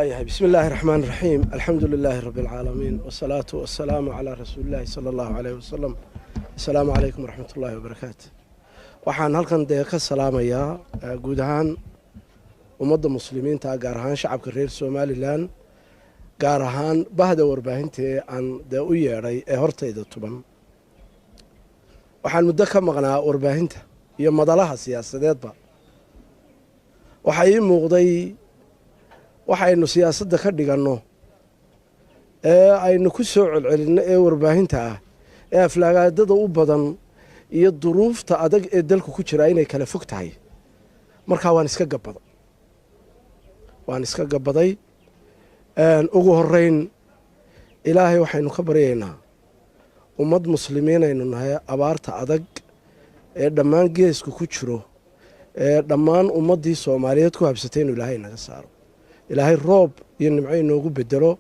Waayahay, bismi illaahi raxmaan raxiim, alxamdu lilaahi rabbi alcaalamiin, wasalaatu wasalaamu calaa rasuulillaahi sala allahu caleyh wasalam. Assalaamu calaykum waraxmat ullaahi wabarakaatu. Waxaan halkan dee ka salaamayaa guud ahaan ummadda muslimiinta, gaar ahaan shacabka reer Somalilan, gaar ahaan bahda warbaahinta ee aan dee u yeedhay ee hortayda tuban. Waxaan muddo ka maqnaa warbaahinta iyo madalaha siyaasadeedba. Waxaa ii muuqday waxaynu siyaasadda ka dhiganno ee aynu ku soo celcelinno ee warbaahinta ah ee aflaagaadada u badan iyo duruufta adag ee dalku ku jiraa inay kala fog tahay. Markaa waan iska gabbaday, waan iska gabbaday. Ugu horreyn, Ilaahay waxaynu ka baryaynaa, ummad muslimiinaynu nahay, abaarta adag ee dhammaan geesku ku jiro ee dhammaan ummaddii Soomaaliyeed ku habsatay inuu Ilaahay naga saaro, Ilaahay roob iyo nimco inoogu bedelo,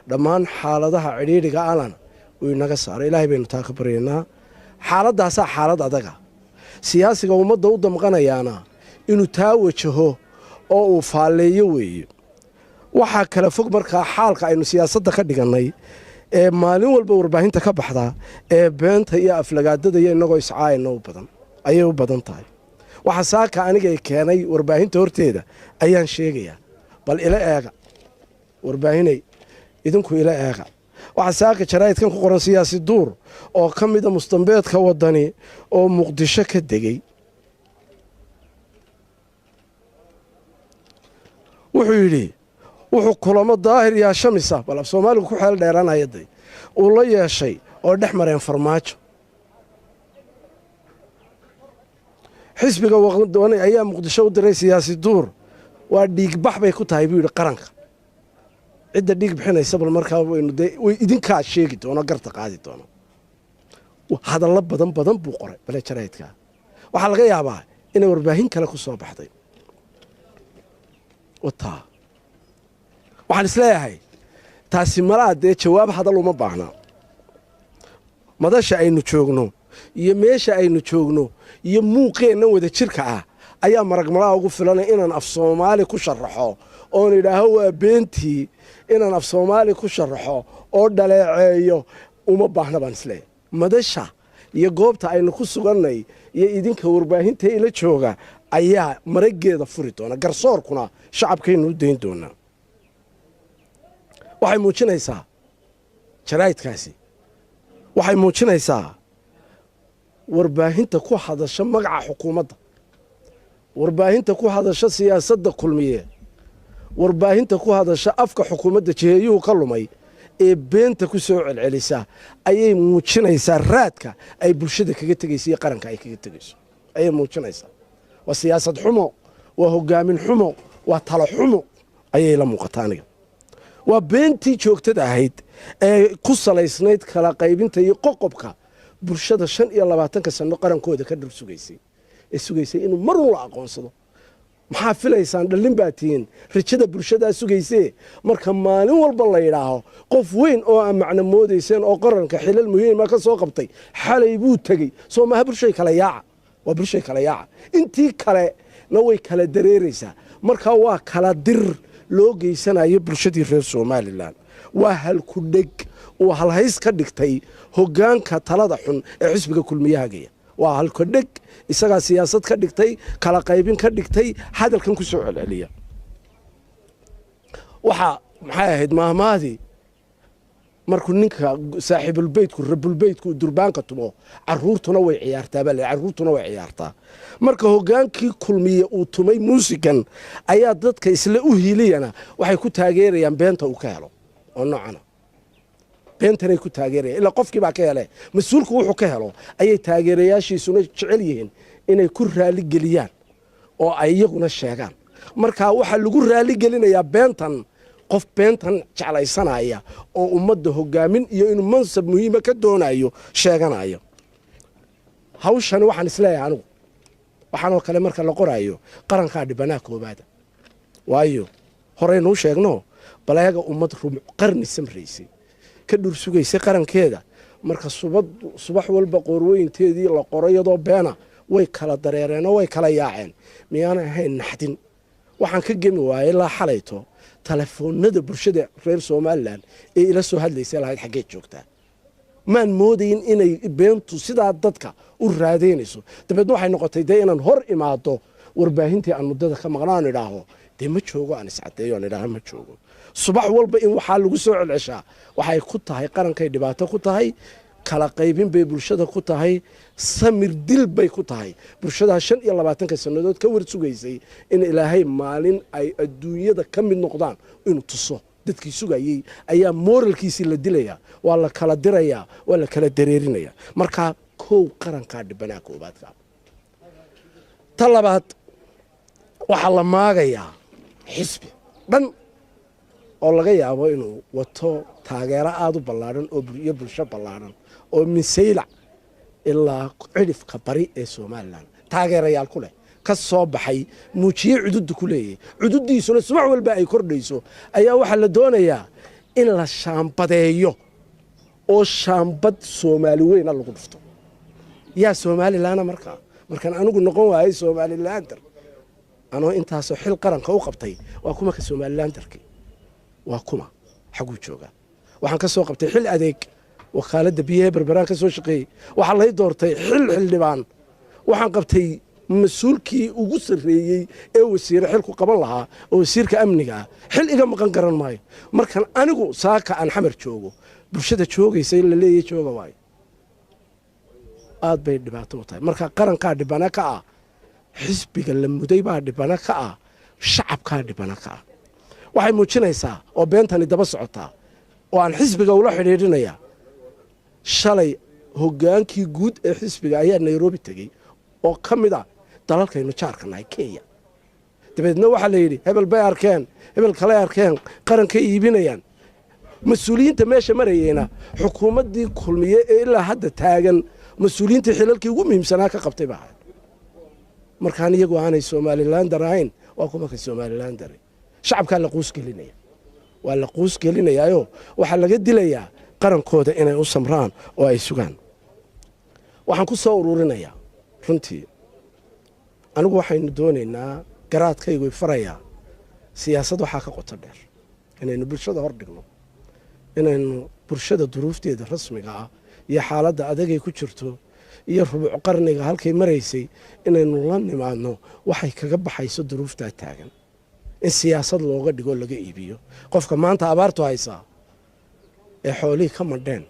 dhammaan xaaladaha cidhiidhiga alana uu inaga saaro. Ilaahay baynu taa ka baryaynaa. Xaaladdaasaa xaalad adaga. Siyaasiga ummadda u damqanayaana inuu taa wajaho oo uu faalleeyo weeye. Waxaa kala fog markaa xaalka aynu siyaasadda ka dhigannay ee maalin walba warbaahinta ka baxda ee beenta iyo aflagaadada iyo innagoo iscaayana u badan ayay u badan tahay. Waxa saaka anigay keenay warbaahinta horteeda ayaan sheegayaa. Bal ila eega, warbaahinay, idinku ila eega. Waxaa saaka jaraa'idkan ku qoran siyaasi Duur oo ka mida mustambeedka Waddani oo Muqdisho ka degey. Wuxuu yidhi wuxuu kulamo Daahir yaa shamisa, bal af Soomaaligu ku xeel dheeranaya day, uu la yeeshay oo dhex mareen Farmaajo. Xisbiga Waddani ayaa Muqdisho u diray siyaasi Duur. Waa dhiigbax bay ku tahay, buu yidhi, qaranka. Cidda dhiig bixinaysa bal markaa waynu dee way idinkaa sheegi doono, garta qaadi doono. Hadallo badan badan buu qoray. Bale jaraa'idkaa waxaa laga yaabaa inay warbaahin kale ku soo baxday. Wataa waxaan isleeyahay taasi malaa dee jawaab hadal uma baahna. Madasha aynu joogno iyo meesha aynu joogno iyo muuqeenna wada jirka ah ayaa maragmalaa ugu filanay inaan af Soomaali ku sharaxo oon idhaaho waa beentii. Inaan af Soomaali ku sharaxo oo dhaleeceeyo uma baahna baan isleeyahay. Madasha iyo goobta aynu ku sugannay iyo idinka warbaahinta ila jooga ayaa marageeda furi doona, garsoorkuna shacabkaynu u dayn doonaa. Waxay muujinaysaa jaraa'idkaasi, waxay muujinaysaa warbaahinta ku hadasha magaca xukuumadda, warbaahinta ku hadasha siyaasadda Kulmiye, warbaahinta ku hadasha afka xukuumadda jiheeyuhu ka lumay ee beenta ku soo celcelisa ayay muujinaysaa. Raadka ay bulshada kaga tegayso iyo qaranka ay kaga tegayso ayay muujinaysaa. Waa siyaasad xumo, waa hogaamin xumo, waa talo xumo ayay la muuqataa aniga. Waa beentii joogtada ahayd ee ku salaysnayd kala qaybinta iyo qoqobka bulshada 25-ka sano qarankooda ka dhur sugaysay ee sugaysay inuu mar uun la aqoonsado. Maxaa filaysaan? Dhallin baa tihiin, rajada bulshadaa sugaysee. Marka maalin walba la yidhaaho qof weyn oo aan macno moodayseen oo qaranka xilal muhiima ka soo qabtay xalay buu tegey, soo maaha bulshay kala yaaca? Waa bulshay kala yaaca, intii kalena way kala dareeraysaa. Marka waa kala dir loo geysanayo bulshadii reer Somalilan. Waa halku-dheg uu halhays ka dhigtay hoggaanka talada xun ee xisbiga Kulmiyahagaya. Waa halkudheg isagaa siyaasad ka dhigtay, kala qaybin ka dhigtay, hadalkan ku soo celceliya. Waxaa maxay ahayd maahmaadii? Markuu ninka saaxiibulbeytku, rabulbeytku durbaanka tumo, caruurtuna way ciyaartaa baa la, carruurtuna way ciyaartaa. Marka hoggaankii Kulmiye uu tumay muusigan ayaa dadka isla u hiiliyana waxay ku taageerayaan beenta uu ka helo oo noocana. Beentanay ku taageerayan ilaa qofkii baa ka hele. Mas-uulku wuxuu ka helo ayay taageerayaashiisuna jecel yihiin inay ku raaligeliyaan oo ay iyaguna sheegaan. Marka waxaa lagu raaligelinayaa beentan. Qof beentan jeclaysanaya oo ummadda hogaamin iyo inuu mansab muhiima ka doonayo sheeganayo hawshani, waxaan isleeyahay anigu waxaanoo kale marka la qoraayo, qarankaa dhibanaa koobaada. Waayo, horeynuu sheegno, baleega ummad rubuc qarni samraysay, ka dhur sugaysay qarankeeda, marka subax walba qoorweynteedii la qoro iyadoo beena, way kala dareereen oo way kala yaaceen. Miyaanay ahayn naxdin? Waxaan ka gemi waayay ilaa xalayto. Telefoonada bulshada reer Somaliland ee ila soo hadlaysa lahayd, "Xaggeed joogtaa?" Maan moodayn inay beentu sidaa dadka u raadeynayso. Dabeedna waxay noqotay dee inaan hor imaado warbaahintii aan muddada ka maqna, aan idhaaho dee ma joogo, aan iscadeeyo, aan idhaaho ma joogo. Subax walba in waxaa lagu soo celceshaa waxay ku tahay qarankay dhibaato ku tahay, kala qaybin bay bulshada ku tahay, samir dil bay ku tahay bulshadaa 25-ka sannadood ka war sugaysay in Ilaahay maalin ay adduunyada ka mid noqdaan inuu tuso. Dadkii sugayey ayaa moralkiisii la dilayaa, waa la kala dirayaa, waa la kala dareerinaya. Marka kow, qarankaa dhibanaa koobaadka. Ta labaad, waxaa la maagayaa xisbi dhan oo laga yaabo inuu wato taageero aada u ballaadhan oo iyo bulsho ballaadhan oo min Saylac ilaa cidhifka bari ee Somaliland taageerayaal ku leh, ka soo baxay, muujiye cududda ku leeyahay, cududdiisuna subax walba ay kordhayso, ayaa waxaa la doonayaa in la shaambadeeyo oo shaambad Soomaali weyna lagu dhufto. Yaa Somalilandna markaa markaan anigu noqon waayay Somalilander, anoo intaasoo xil qaranka u qabtay, waa kuma ka Somalilanderkii? Waa kuma? Xaguu joogaa? Waxaan ka soo qabtay xil adeeg, wakaaladda biyaha Berberaan ka soo shaqeeyey. Waxaa lay doortay xil xildhibaan. Waxaan qabtay mas-uulkii ugu sarreeyey ee wasiire xilku qaban lahaa oo wasiirka amniga ah. Xil iga maqan garan maayo. Markaan anigu saaka aan Xamar joogo, bulshada joogaysa in la leeyahy jooga waayo, aad bay dhibaato u tahay. Marka qarankaa dhibana ka ah, xisbiga la muday baa dhibana ka ah, shacabkaa dhibana ka ah. Waxay muujinaysaa oo beentani daba socotaa oo aan xisbiga ula xidhiidhinaya, shalay hoggaankii guud ee xisbiga ayaa Nairobi tegey oo ka mid ah dalalkaynu jaarka nahay, Kenya. Dabeedna waxaa la yidhi hebel bay arkeen, hebel kaley arkeen, qarankay iibinayaan. Mas-uuliyiinta meesha marayeyna xukuumaddii Kulmiye ee ilaa hadda taagan mas-uuliyiintii xilalkii ugu muhiimsanaa ka qabtay ba ahayd. Markaan iyagu aanay Somalilander ahayn, waa kuma ka Somalilander? Shacabkaa la quusgelinaya, waa la quus gelinayaayo waxaa laga dilayaa qarankooda inay u samraan oo ay sugaan. Waxaan ku soo ururinayaa, runtii anigu waxaynu doonaynaa, garaadkaygu farayaa, siyaasad waxaa ka qoto dheer inaynu bulshada hor dhigno, inaynu bulshada duruufteeda rasmiga ah iyo xaaladda adagay ku jirto iyo rubuc qarniga halkay maraysay inaynu la nimaadno waxay kaga baxayso duruuftaa taagan. In siyaasad looga dhigo, laga iibiyo qofka maanta abaartu haysaa ee xoolihii ka madheen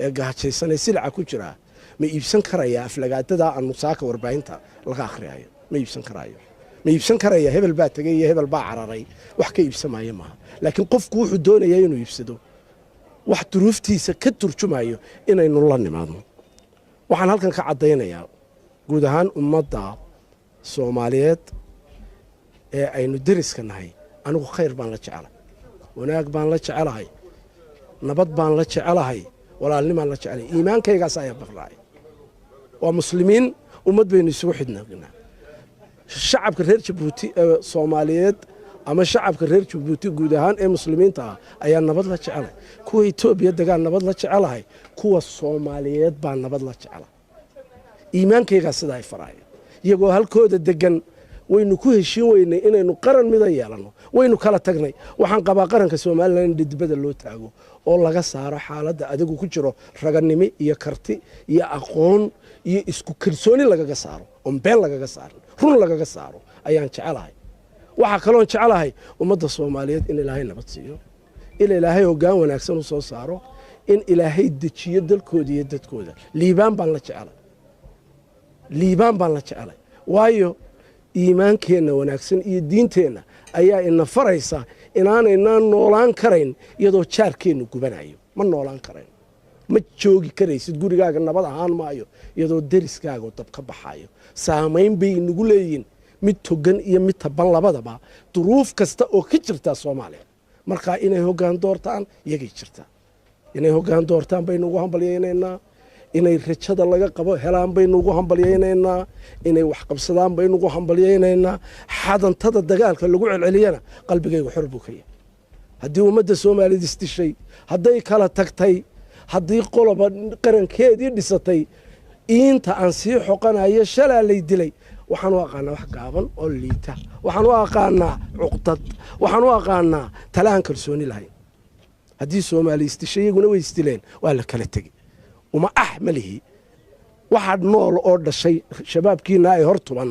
ee gaajaysan ee silica ku jiraa, ma iibsan karayaa aflagaadada aanu saaka warbaahinta laga akhriyayo? Ma iibsan karaayo. Ma iibsan karaya hebel baa tegey iyo hebel baa cararay? Wax ka iibsamaayo maaha. Laakiin qofku wuxuu doonayaa inuu iibsado wax duruuftiisa ka turjumayo inaynu la nimaadno. Waxaan halkan ka caddaynayaa guud ahaan ummadda Soomaaliyeed ee aynu deriska nahay, anigu khayr baan la jecelahay, wanaag baan la jecelahay, nabad baan la jecelahay, walaalnimaan la jecelahay. Iimaankaygaas ayaa baqraay. Waa muslimiin, ummad baynu isugu xidhnagnaa. Shacabka reer Jabuuti ee Soomaaliyeed ama shacabka reer Jabuuti guud ahaan ee muslimiinta ah ayaa nabad la jecelahay. Kuwa Etoobiya degaan nabad la jecelahay. Kuwa Soomaaliyeed baa nabad la jecelahay. Iimaankaygaa sidaa ay faraaya. Iyagoo halkooda degan waynu ku heshiin weynay inaynu qaran mida yeelanno, waynu kala tagnay. Waxaan qabaa qaranka Somaliland in dhidibada loo taago oo laga saaro xaaladda adigu ku jiro, raganimo iyo karti iyo aqoon iyo isku kalsooni lagaga saaro, oon been lagaga saarin, run lagaga saaro ayaan jecelahay. Waxaa kaloon jecelahay ummadda Soomaaliyeed in Ilaahay nabad siiyo, in Ilaahay hoggaan wanaagsan u soo saaro, in Ilaahay dejiyo dalkooda iyo dadkooda. Liibaan baan la jecelay, liibaan baan la jecelay. Waayo, iimaankeenna wanaagsan iyo diinteenna ayaa ina faraysa inaanaynaan noolaan karayn iyadoo jaarkeennu gubanayo. Ma noolaan karayn, ma joogi karaysid gurigaaga, nabad ahaan maayo iyadoo deriskaaga dab ka baxayo. Saamayn bay inagu leeyihin, mid togan iyo mid taban labadaba, duruuf kasta oo ka jirtaa Soomaaliya. Markaa inay hoggaan doortaan iyagay jirtaa. Inay hoggaan doortaan baynu ugu hambalyaynaynaa, inay rajada laga qabo helaan baynu ugu hambalyaynaynaa, inay wax qabsadaan baynu ugu hambalyaynaynaa. Xadantada dagaalka lagu celceliyana qalbigaygu xor buu ka yahay. Haddii ummadda Soomaaliyed isdishay, hadday kala tagtay, haddii qoloba qarankeedii dhisatay, iinta aan sii xoqanayo shalaa lay dilay. Waxaan u aqaanaa wax gaaban oo liita. Waxaan u aqaanaa cuqdad. Waxaan u aqaanaa tala aan kalsooni lahayn. Haddii Soomaali isdishay, iyaguna way isdileen, waa la kala tegi. Uma ah ma lihi. Waxaa nool oo dhashay shabaabkiina ay hor tuban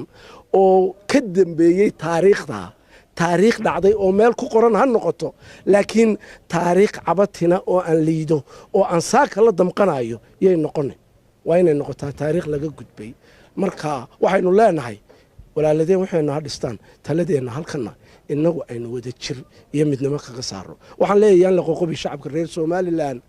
oo ka dambeeyey taariikhda. Taariikh dhacday oo meel ku qoran ha noqoto, laakiin taariikh cabatina oo aan liido oo aan saaka la damqanayo yay noqone. Waa inay noqotaa taariikh laga gudbay. Marka waxaynu leenahay, walaaladeen waxaynu ha dhistaan taladeenna halkanna innagu aynu wada jir iyo midnimo kaga saarno. Waxaan leeyahay, yaan la qoqobi shacabka reer Somaliland.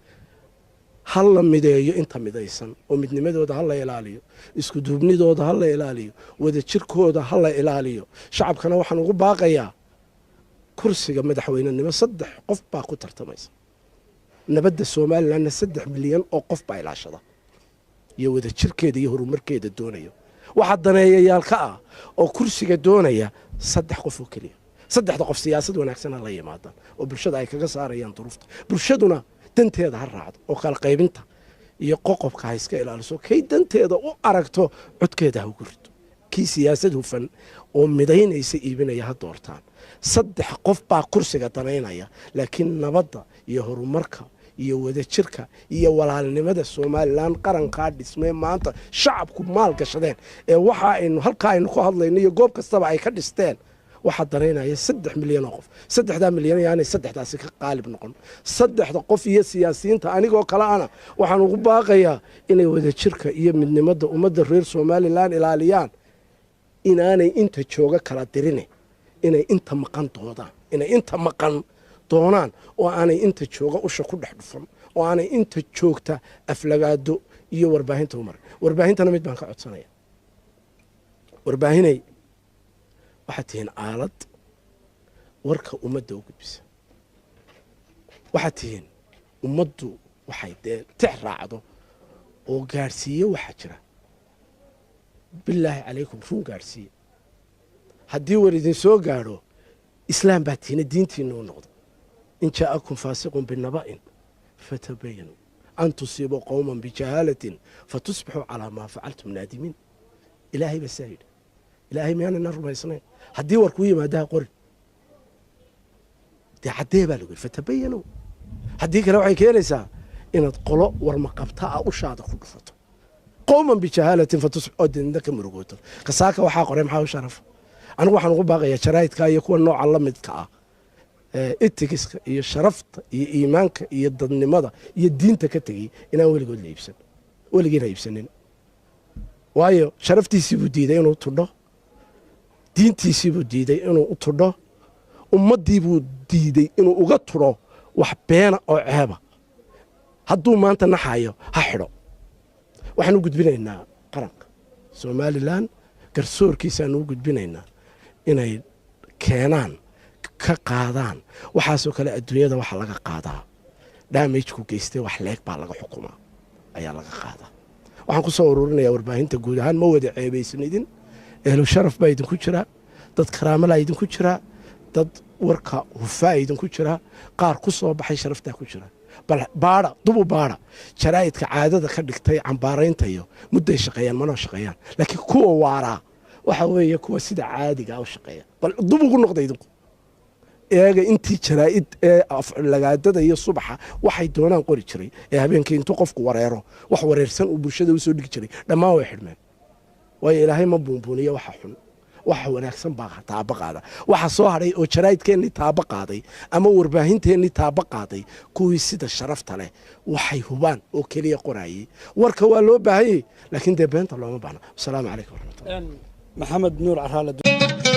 Ha la mideeyo inta midaysan oo midnimadooda ha la ilaaliyo, iskuduubnidooda ha la ilaaliyo, wada jirkooda ha la ilaaliyo. Shacabkana waxaan ugu baaqayaa, kursiga madaxweynenimo saddex qof baa ku tartamaysa. Nabadda Somalilandna 3 milyan oo qof baa ilaashada iyo wada jirkeeda iyo horumarkeeda doonayo. Waxaa daneeyayaal ka ah oo kursiga doonaya saddex qof oo keliya. Saddexda qof siyaasad wanaagsan ha la yimaadaan oo bulshada ay kaga saarayaan duruufta. Bulshaduna danteeda ha raacdo oo kala qaybinta iyo qoqobka ha iska ilaaliso. Kay danteeda u aragto codkeeda ha ugu rido. Kii siyaasad hufan oo midaynaysa iibinaya ha doortaan. Saddex qof baa kursiga danaynaya, laakiin nabadda iyo horumarka iyo wadajirka iyo walaalnimada Somaliland, qarankaa dhismee maanta shacabku maal gashadeen ee waxa aynu halkaa aynu ku hadlayno iyo goob kastaba ay ka dhisteen, waxaa danaynaya 3 milyan oo qof. 3-daa milyan yaanay saddexdaasi ka qaalib noqon. Saddexda qof iyo siyaasiyiinta anigoo kale ana waxaan ugu baaqayaa inay wadajirka iyo midnimada ummadda reer Somaliland ilaaliyaan, inaanay inta jooga kala dirine, inay inta maqan doodaan, inay inta maqan doonaan, oo aanay inta jooga usha ku dhex dhufan, oo aanay inta joogta aflagaado iyo warbaahinta u marin. Warbaahintana mid baan ka codsanaya. Warbaahinay, waxaad tihiin aalad warka ummadda u gudbisa. Waxaad tihiin ummaddu waxay dee tix raacdo oo gaadhsiiye. Waxaa jira, bilaahi calaykum, run gaadhsiiye. Haddii war idin soo gaadho, islaam baa tihiina, diintiinna u noqdo. إن جاءكم فاسق بنبإ فتبينوا أن تصيبوا قوما بجهالة فتصبحوا على ما فعلتم نادمين. Ilaahay baa saa yidhi. Ilaahay miyaanana rumaysnayn? Haddii war kuu yimaadaha qorin, dee caddee baa lagu yidhi, فتبينوا. Haddii kale waxay keenaysaa inaad qolo warmaqabta ah ushaada ku dhufato, قوما بجهالة فتصبح, oo deedna ka murugooto. Kasaaka waxaa qoray maxaa u sharaf? Anigu waxaan ugu baaqayaa jaraa'idka iyo kuwa nooca la midka ah, ethics-ka iyo sharafta iyo iimaanka iyo dadnimada iyo diinta ka tegey, inaan weligood la iibsan, weligiin ha iibsanin. Waayo, sharaftiisii buu diiday inuu tudho, diintiisii buu diiday inuu u tudho, ummaddii buu diiday inuu uga tudho wax beena oo ceeba. Hadduu maanta naxayo, ha xidho. Waxaan u gudbinaynaa qaranka Somaliland, garsoorkiisaanu u gudbinaynaa inay keenaan, ka qaadaan waxaasoo kale. Adduunyada waxa laga qaadaa damage-ku geystay wax leeg baa laga xukumaa, ayaa laga qaadaa. Waxaan ku soo ururinayaa, warbaahinta guud ahaan ma wada ceebaysnidin. Ehlu sharaf baa idinku jira, dad karaamalaa idinku jira, dad warka hufaa idinku jira, qaar ku soo baxay sharaftaa ku jira. Bal baada, dubu baada jaraa'idka caadada ka dhigtay cambaarayntayo mudday shaqeeyaan, manoo shaqeeyaan. Laakiin kuwa waaraa waxa weeye kuwa sida caadiga u shaqeeya. Bal dub ugu noqda idinku, eega intii jaraa'id ee lagaadada iyo subaxa waxay doonaan qori jiray, ee habeenkii intuu qofku wareero wax wareersan uu bulshada usoo dhigi jiray, dhammaan way xidhmeen. Waayo, Ilaahay ma buunbuuniyo waxa xun, waxa wanaagsan baa taaba qaada. Waxa soo hadhay oo jaraa'idkeennii taaba qaaday ama warbaahinteennii taaba qaaday kuwii sida sharafta leh waxay hubaan oo keliya qoraayey. Warka waa loo baahanyey, laakiin dee beenta looma baahna. Wasalaamu calaykum waraxmatullah. Maxamed Nuur Caraale.